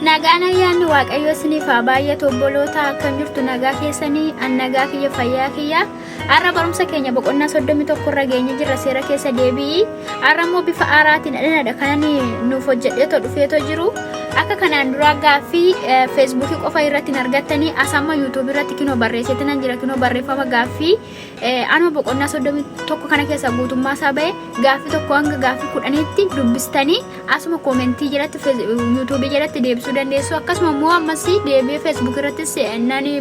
Nagaan ayyaanni Waaqayyoo isiniif haa baay'atu obboloota akkam jirtu nagaa keessanii an nagaa kiyya fayyaa kiyya har'a barumsa keenya boqonnaa 31 irra geenye jirra seera keessa deebi'i har'a immoo bifa haaraatiin dhanadha kanan nuuf hojjedheetoo dhufeetoo jiru akka kanaan duraa gaaffii feesbuukii qofa irratti hin argattanii as amma yuutuubii irratti kinoo barreesseetinan jira kinoo barreeffama gaaffii Anuma boqonnaa 31 kana keessa guutummaa isaa ba'e gaaffii tokko hanga gaaffii kudhaniitti dubbistanii asuma koomentii jalatti yuutuubii jalatti deebisuu dandeessu. Akkasuma immoo ammas deebi'ee feesbuuk irrattis nani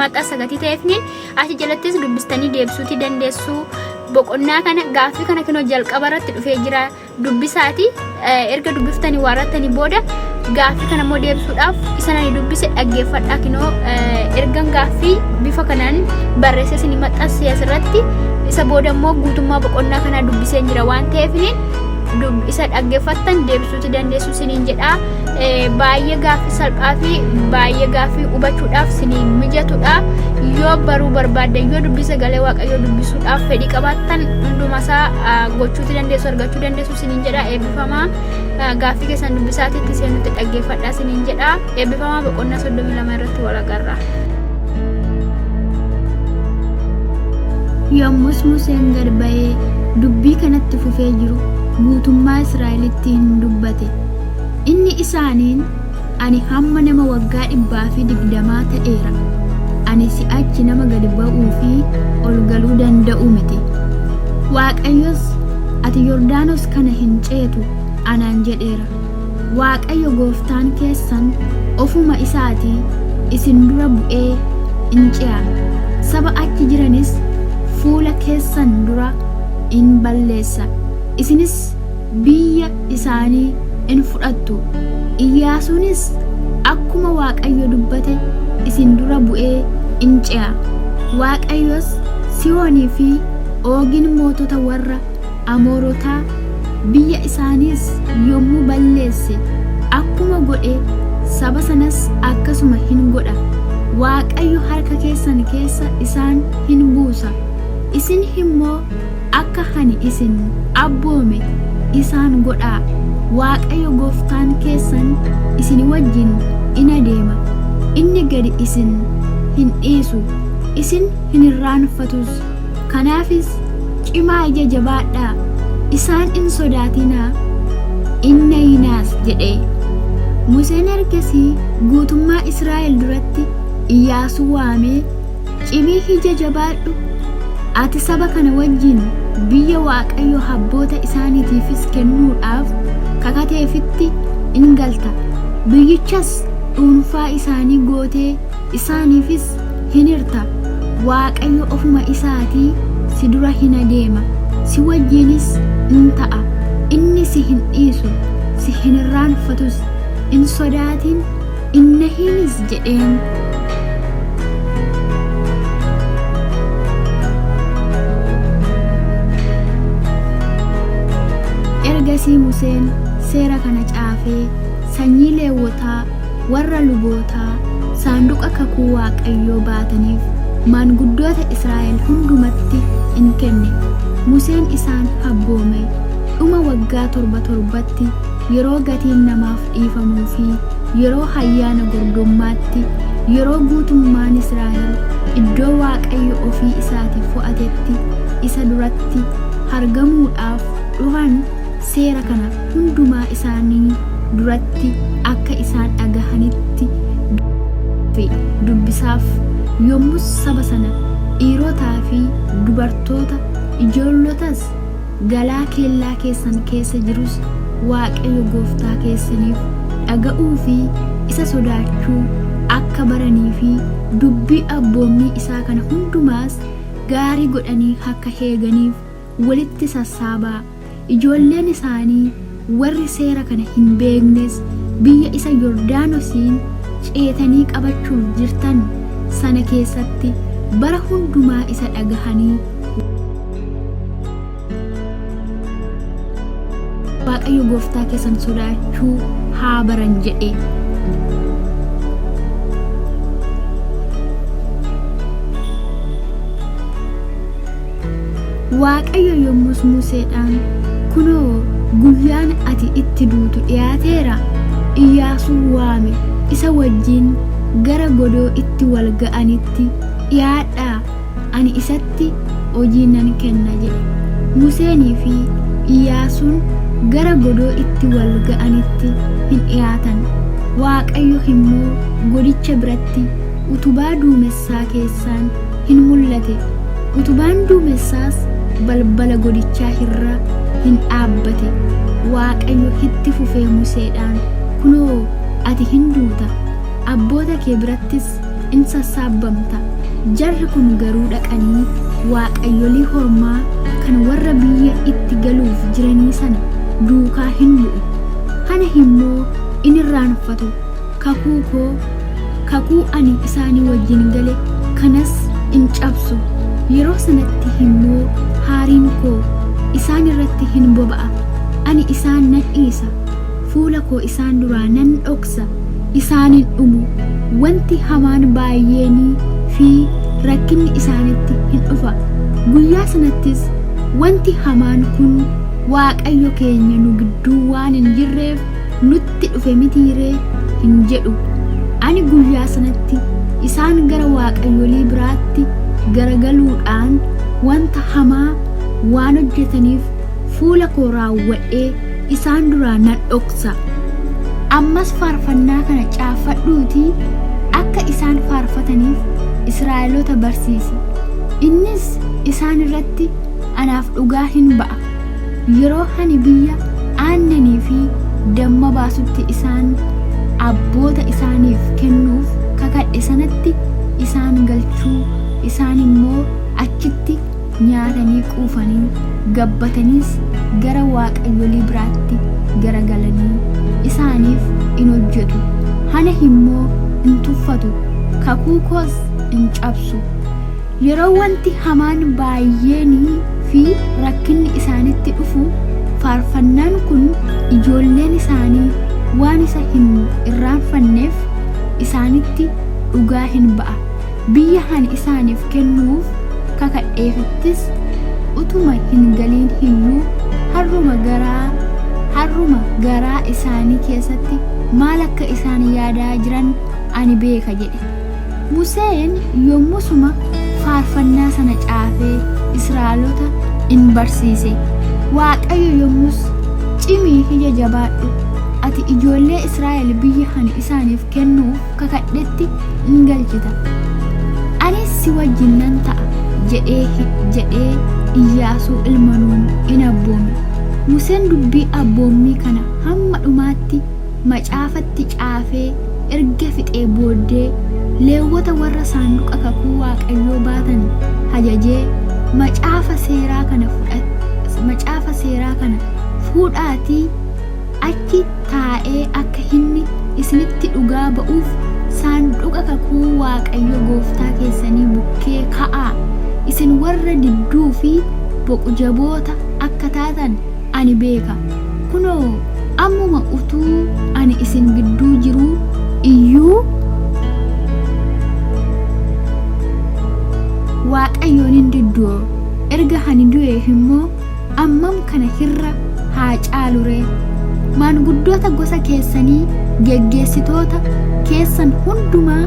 maxxansa gatii ta'eefni achi jalattis dubbistanii deebisuutii dandeessu. Boqonnaa kana gaaffii kana kinoo jalqaba irratti dhufee jira. Dubbisaati erga dubbiftanii waarrattanii booda gaaffii kana immoo deebisuudhaaf isa nani dubbise dhaggeeffadhaa kinoo ergan gaaffii bifa kanaan barreessee isin maxxanse asirratti isa booda immoo guutummaa boqonnaa kanaa dubbiseen jira waan ta'eef isa dhaggeeffattan deebisuuti dandeessu isiniin jedha. Baay'ee gaaffii salphaa fi baay'ee gaaffii hubachuudhaaf isinii mijatudha. Yoo baruu barbaaddan yoo dubbisa galee waaqayyoo dubbisuudhaaf fedhii qabaattan hundumasaa gochuuti dandeessu argachuu dandeessu isiniin jedha eebbifamaa. Gaaffii keessan dubbisaatiitti seenutti dhaggeeffadhaa isiniin jedha. Eebbifamaa boqonnaa 32 irratti wal agarra. Yommus Museen gad ba'ee dubbii kanatti fufee jiru guutummaa Israa'elitti in dubbate. Inni isaaniin, Ani hamma nama waggaa 120 ta'eera, ani si'achi nama gad ba'uu fi ol galuu danda'u miti. Waaqayyos, Ati Yordaanos kana hin ceetu anaan jedheera. Waaqayyo gooftaan keessan ofuma isaatii isin dura bu'ee in ce'a, saba achi jiranis fuula keessan dura in balleessa, isinis biyya isaanii in fudhattu. Iyyaasuunis akkuma Waaqayyo dubbate isin dura bu'ee in ce'a. Waaqayyos Sihoonii fi Oogin mootota warra Amoorotaa, biyya isaaniis yommuu balleesse akkuma godhe saba sanas akkasuma in godha. Waaqayyo harka keessan keessa isaan in buusa, isin immoo akka ani isin abboome isaan godhaa, Waaqayyo gooftaan keessan isin wajjin in adeema, inni gad isin hin dhiisu, isin hin irraanfatus. Kanaafis cimaa ija jabaadhaa, isaan hin sodaatinaa, hin na'inaas jedhe. Museen ergasii guutummaa Israa'el duratti Iyyaasuu waamee, Cimii ija jabaadhu, ati saba kana wajjin biyya Waaqayyo abboota isaaniitiifis kennuudhaaf kakateefitti in galta, biyyichas dhuunfaa isaanii gootee isaaniifis hin hirta. Waaqayyo ofuma isaatii si dura hin adeema, si wajjinis in ta'a, inni si hin dhiisu, si hin irraanfatus. Hin sodaatin, hin nahinis jedheen. Ergasii Museen seera kana caafee sanyii Leewwotaa warra lubootaa saanduqa kakuu Waaqayyoo baataniif maanguddoota Israa'el hundumatti in kenne. Museen isaan abboome, dhuma waggaa torba torbatti yeroo gatiin namaaf dhiifamuu fi yeroo Ayyaana Gordommaatti, yeroo guutummaan Israa'el iddoo Waaqayyo ofii isaatii fo'atetti isa duratti argamuudhaaf dhufan seera kana hundumaa isaanii duratti akka isaan dhaga'anitti dubbisaaf. Yommus saba sana dhiirotaa fi dubartoota, ijoollotas, galaa kellaa keessan keessa jirus Waaqayyo gooftaa keessaniif dhaga'uu fi isa sodaachuu akka baranii fi dubbii abboommii isaa kana hundumaas gaarii godhanii akka eeganiif walitti sassaabaa! Ijoolleen isaanii warri seera kana hin beeknes biyya isa Yordaanosiin ceetanii qabachuuf jirtan sana keessatti bara hundumaa isa dhaga'anii Waaqayyo gooftaa keessan sodaachuu haa baran jedhe. Waaqayyo yommus Museedhaan, Kunoo, guyyaan ati itti duutu dhi'aateera, Iyyaasuu waame isa wajjin gara godoo itti wal ga'anitti dhi'aadhaa, ani isatti hojii nan kenna jedhe. Museenii fi Iyaasuun gara godoo itti wal ga'anitti hin dhi'aatan, Waaqayyo immoo godicha biratti utubaa duumessaa keessaan hin mul'ate, utubaan duumessaas balbala godichaa irra hin dhaabbate. Waaqayyo itti fufee Museedhaan, Kunoo, ati hin duuta, abboota kee birattis in sassaabbamta, jarri kun garuu dhaqanii waaqayyolii hormaa kan warra biyya itti galuuf jiranii sana duukaa hin bu'u, ana immoo in irraanfatu, kakuu koo, kakuu ani isaanii wajjin gale kanas in cabsu, yeroo sanatti immoo haariin koo isaan irratti hin boba'a, ani isaan nan dhiisa, fuula koo isaan duraa nan dhoksa, isaan hin dhumu, wanti hamaan baay'eenii fi rakkinni isaanitti hin dhufa. Guyyaa sanattis wanti hamaan kun Waaqayyo keenya nu gidduu waan hin jirreef nutti dhufe mitii ree? hin jedhu. Ani guyyaa sanatti isaan gara waaqayyolii biraatti garagaluudhaan wanta hamaa waan hojjetaniif fuula koo raawwadhee isaan duraa nan dhoksa. Ammas faarfannaa kana caaffadhuutii akka isaan faarfataniif Israa'eloota barsiisi. Innis isaan irratti anaaf dhugaa hin ba'a. Yeroo ani biyya aannanii fi damma baasutti isaan abboota isaaniif kennuuf kakadhe sanatti isaan galchuu, isaan immoo achitti nyaatanii quufanii, gabbataniis gara waaqayyolii biraatti garagalanii isaaniif in hojjetu, ana immoo in tuffatu, kakuu koos in cabsu. Yeroo wanti hamaan baay'eenii fi rakkinni isaanitti dhufu, faarfannaan kun ijoolleen isaanii waan isa hin irraanfanneef isaanitti dhugaa hin ba'a. Biyya ani isaaniif kennuuf kakadheefittis utuma hin galiin iyyuu har'uma garaa har'uma garaa isaanii keessatti maal akka isaan yaadaa jiran ani beeka jedhe. Museen yommusuma faarfannaa sana caafee Israa'elota in barsiise. Waaqayyo yommus, Cimii ija jabaadhu! Ati ijoollee Israa'el biyya ani isaaniif kennuuf kakadhetti in galchita. Anis si wajjin nan ta'a jedhee jedhee Iyyaasuu ilma Nuun in abboome. Museen dubbii abboommii kana hamma dhumaatti macaafatti caafee erga fixee booddee, Leewwota warra saanduqa kakuu Waaqayyoo baatan ajajee, Macaafa seeraa kana macaafa seeraa kana fuudhaatii achi taa'ee akka inni isinitti dhugaa ba'uuf saanduqa kakuu Waaqayyo gooftaa keessanii bukkee ka'aa! Isin warra didduu fi boqu-jaboota akka taatan ani beeka. Kunoo, ammuma utuu ani isin gidduu jiruu iyyuu Waaqayyoon in diddu'o, erga ani du'ee immoo ammam kana irra haa caalu ree! Maanguddoota gosa keessanii, geggeessitoota keessan hundumaa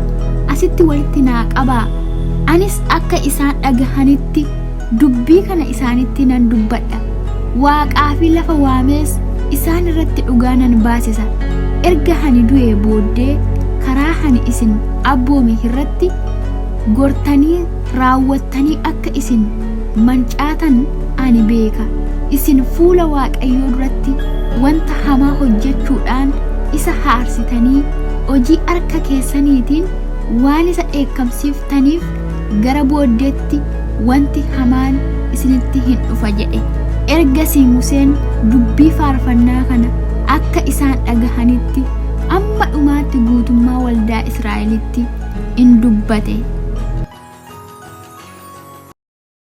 asitti walitti naa qabaa, anis akka isaan dhaga'anitti dubbii kana isaanitti nan dubbadha, waaqaa fi lafa waamees isaan irratti dhugaa nan baasisa. Erga ani du'ee booddee karaa ani isin abboome irratti gortanii raawwattanii akka isin mancaatan ani beeka. Isin fuula Waaqayyoo duratti wanta hamaa hojjechuudhaan isa aarsitanii hojii harka keessaniitiin waan isa dheekkamsiiftaniif gara booddeetti wanti hamaan isinitti hin dhufa jedhe. Ergasii Museen dubbii faarfannaa kana akka isaan dhaga'anitti amma dhumaatti guutummaa waldaa Israa'elitti in dubbate.